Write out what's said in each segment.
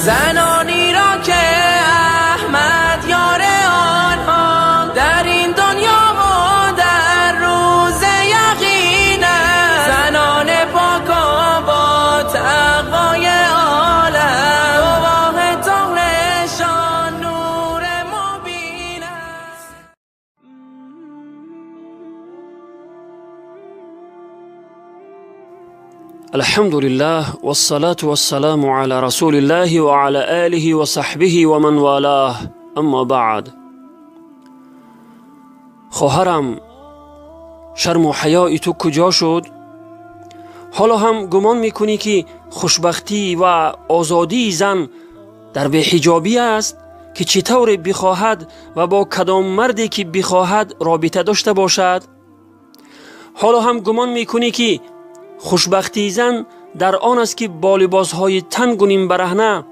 زنانی را که احمد یار آنها در این دنیا و در روز یقین، زنان پاک و با تقوای عالم، گواه طهرشان نور مبین است. الحمد لله والصلاة والسلام على رسول الله وعلى آله وصحبه ومن والاه، اما بعد. خواهرم، شرم و حیای تو کجا شد؟ حالا هم گمان میکنی که خوشبختی و آزادی زن در بی‌حجابی است که چطور بخواهد و با کدام مردی که بخواهد رابطه داشته باشد؟ حالا هم گمان میکنی که خوشبختی زن در آن است که با لباسهای تنگ و نیم برهنه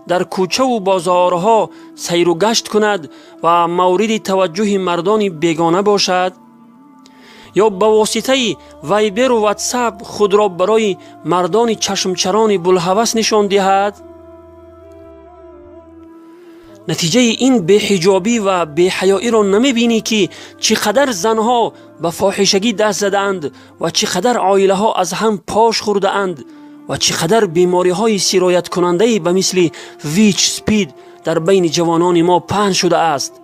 در کوچه و بازارها سیر و گشت کند و مورد توجه مردان بیگانه باشد؟ یا به واسطه وایبر و واتساپ خود را برای مردان چشمچران بلهوس نشان دهد؟ نتیجه این بی‌حجابی و بی‌حیایی را نمی‌بینی که چقدر زنها به فاحشگی دست زدند و چقدر عائله‌ها از هم پاش خورده‌اند و چقدر بیماری‌های سرایت کننده به مثل ویچ سپید در بین جوانان ما پهن شده است.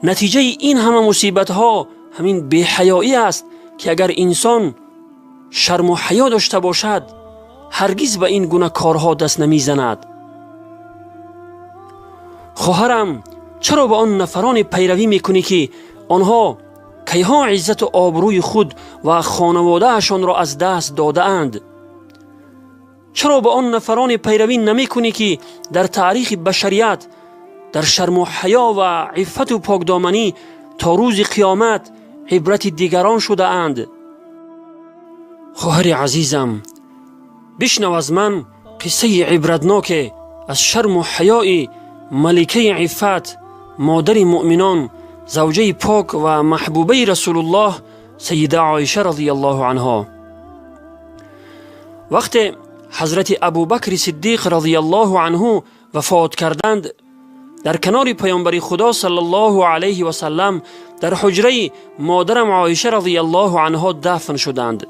نتیجه این همه مصیبت‌ها همین بی‌حیایی است که اگر انسان شرم و حیا داشته باشد هرگز به این گونه کارها دست نمی‌زند. خواهرم، چرا به آن نفران پیروی میکنی که آنها کیها عزت و آبروی خود و خانواده‌شان را از دست داده‌اند؟ چرا به آن نفران پیروی نمیکنی که در تاریخ بشریت در شرم و حیا و عفت و پاکدامنی تا روز قیامت عبرت دیگران شده اند؟ خواهر عزیزم، بشنو از من قصه عبرتناک از شرم و حیای ملکه عفت، مادر مؤمنان، زوجه پاک و محبوبه رسول الله سیده عایشه رضی الله عنها. وقتی حضرت ابوبکر صدیق رضی الله عنه وفات کردند، در کنار پیامبر خدا صلی الله علیه و سلم در حجره مادرم عایشه رضی الله عنها دفن شدند.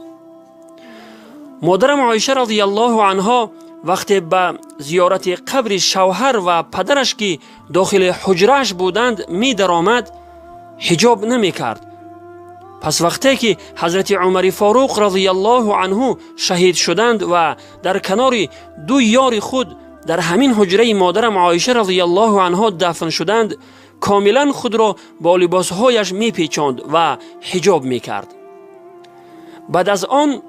مادرم عایشه رضی الله عنها وقتی به زیارت قبر شوهر و پدرش که داخل حجرهش بودند می درآمد، حجاب نمی کرد. پس وقتی که حضرت عمر فاروق رضی الله عنه شهید شدند و در کنار دو یار خود در همین حجره مادرم عایشه رضی الله عنها دفن شدند، کاملا خود را با لباسهایش می پیچاند و حجاب می کرد. بعد از آن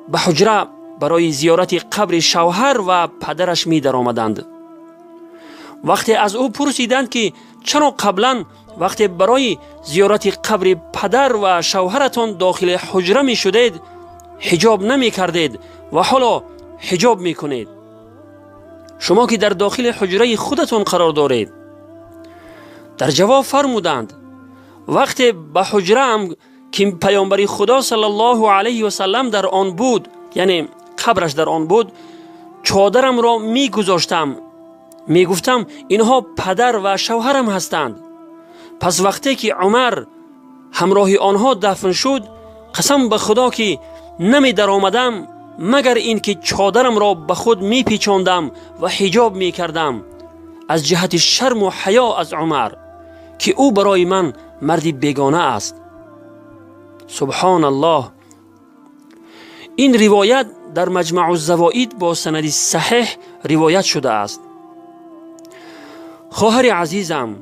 به حجره برای زیارت قبر شوهر و پدرش می در آمدند. وقتی از او پرسیدند که چرا قبلا وقتی برای زیارت قبر پدر و شوهرتان داخل حجره می شدید حجاب نمی کردید و حالا حجاب می کنید، شما که در داخل حجره خودتان قرار دارید؟ در جواب فرمودند وقتی به حجره هم که پیامبر خدا صلی الله علیه و سلم در آن بود، یعنی قبرش در آن بود، چادرم را می گذاشتم، می گفتم اینها پدر و شوهرم هستند. پس وقتی که عمر همراه آنها دفن شد، قسم به خدا که نمی در آمدم مگر اینکه چادرم را به خود می پیچاندم و حجاب می کردم، از جهت شرم و حیا از عمر که او برای من مردی بیگانه است. سبحان الله. این روایت در مجمع الزوائد با سند صحیح روایت شده است. خواهر عزیزم،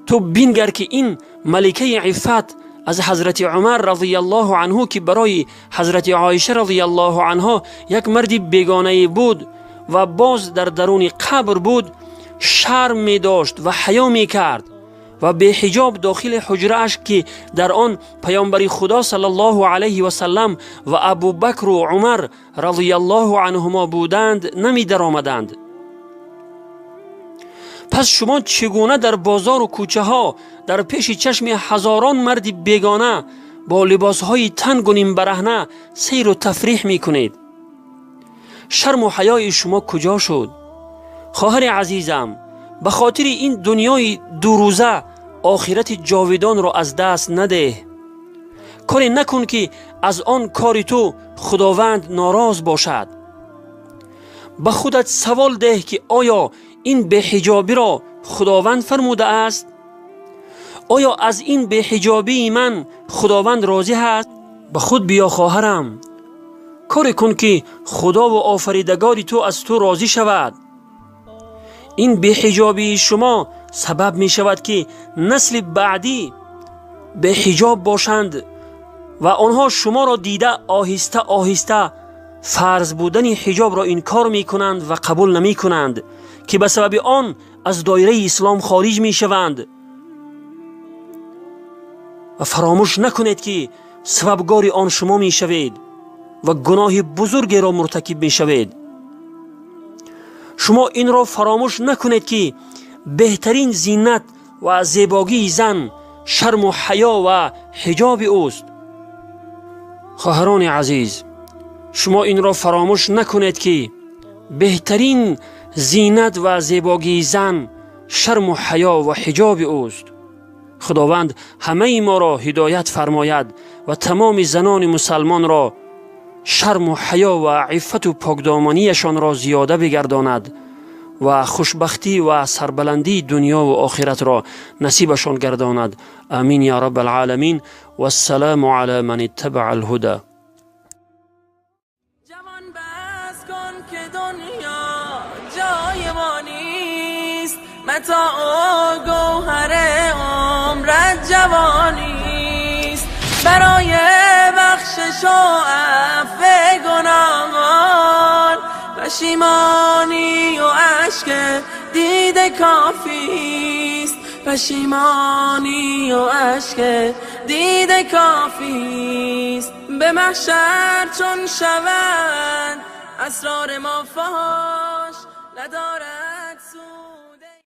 تو بینگر که این ملکه عفت از حضرت عمر رضی الله عنه که برای حضرت عایشه رضی الله عنها یک مرد بیگانه بود و باز در درون قبر بود، شرم می داشت و حیا می کرد و به حجاب داخل حجره اش که در آن پیامبر خدا صلی الله علیه و سلم و ابوبکر و عمر رضی الله عنهما بودند نمی در آمدند. پس شما چگونه در بازار و کوچه ها در پیش چشم هزاران مرد بیگانه با لباس های تنگ و نیم برهنه سیر و تفریح می کنید؟ شرم و حیای شما کجا شد؟ Хоҳари азизам, ба хотири ин дунёи дурӯза охирати ҷовидонро аз даст надеҳ. Коре накун, ки аз он кори ту Худованд нороз бошад. Ба худат савол деҳ, ки оё ин беҳиҷобиро Худованд фармудааст? Оё аз ин беҳиҷобии ман Худованд розӣ ҳаст? Ба худ биё, хоҳарам. Коре кун, ки Худову Офаридагори ту аз ту розӣ шавад. Ин беҳиҷобии шумо сабаб мешавад, ки насли баъдӣ беҳиҷоб бошанд ва онҳо шуморо дида оҳиста оҳиста фарз будани ҳиҷобро инкор мекунанд ва қабул намекунанд, ки ба сабаби он аз доираи ислом хориҷ мешаванд. Ва фаромӯш накунед, ки сабабгори он шумо мешавед ва гуноҳи бузургеро муртакиб мешавед. Шумо инро фаромӯш накунед, ки беҳтарин зинат ва зебогии зан шарму ҳаё ва ҳиҷоби ӯст. Хоҳарони азиз, шумо инро фаромӯш накунед, ки беҳтарин зинат ва зебогии зан шарму ҳаё ва ҳиҷоби ӯст. Худованд ҳамаи моро ҳидоят фармояд ва тамоми занони мусалмонро шарму ҳаё ва иффату покдоманияшонро зиёда бигардонад ва хушбахтӣ ва сарбаландии дунёву охиратро насибашон гардонад. Амин я раб алъаламин. Вассаламу ала ман иттабаа алҳуда. جوان، بس کن که دنیا جای ما نیست. متاع و گوهر عمرت جوانیست. برای بخشش و عفو گناهان، پشیمانی و اشک دیده کافیست. پشیمانی و اشک دیده کافیست. به محشر چون شوند اسرار ما فاش، ندارد سود.